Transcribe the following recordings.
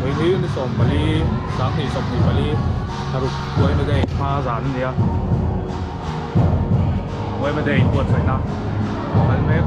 Vawiin hi ni 14 2024 thlaruk Uaima Day hma zan a ni a, Uaima Day inbuatsaihna a kal mek.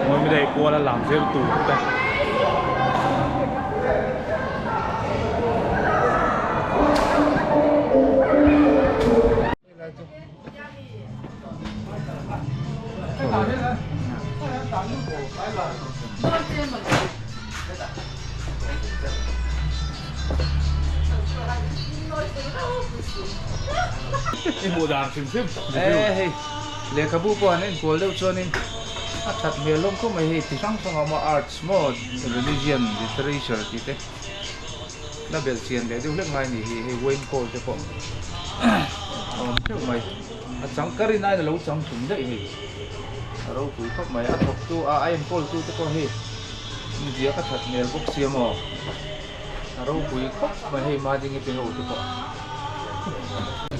Ngawi daih kual a lam zel tur te. I hmuh dan hrim hrim. E hei lehkhabu pawh han enkual deuh chuanin a that hmel hlawm khawp mai hei ti hrang hrang a awm a arts maw religion literature tih te. La belh chian leh deuh hlek ngai ni hi hei Wayne Cole te pawh a awm theuh mai a chang ka rin aiin a lo chang thum daih hei a ropui khawp mai a thawk tu a a enkawl tu te pawh hei inzia ka that hmel bawk sia maw a ropui khawp mai hei Madingi te ho te pawh.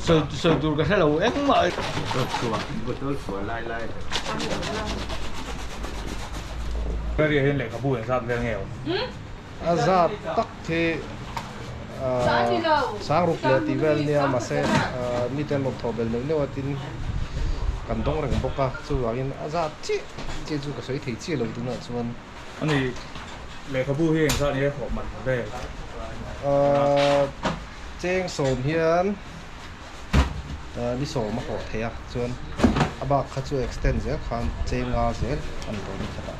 Sawi sawi tur ka hre lo engmah. Bottle chhuah lai lai. Library ah hian lehkhabu engzat vel nge awm? A zat tak hi sangruk leh tih vel nia mahse mite an rawn thawh belh neuh neuh a tin kan dawng reng bawk a chuvangin a zat chiah chiah chu ka sawi thei chiah lo tunah chuan. Ani lehkhabu hi engzat nge hawh man vel? Cheng sawm hian ni sawm a hawh thei a chuan a bak kha chu extend zel khan cheng nga zel a ni tawh ni khatah.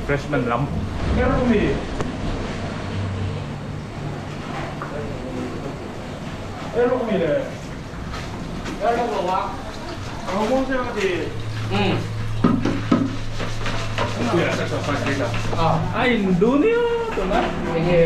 Refreshment lam. Mi. Mi le. A in dunia tuna. Enge.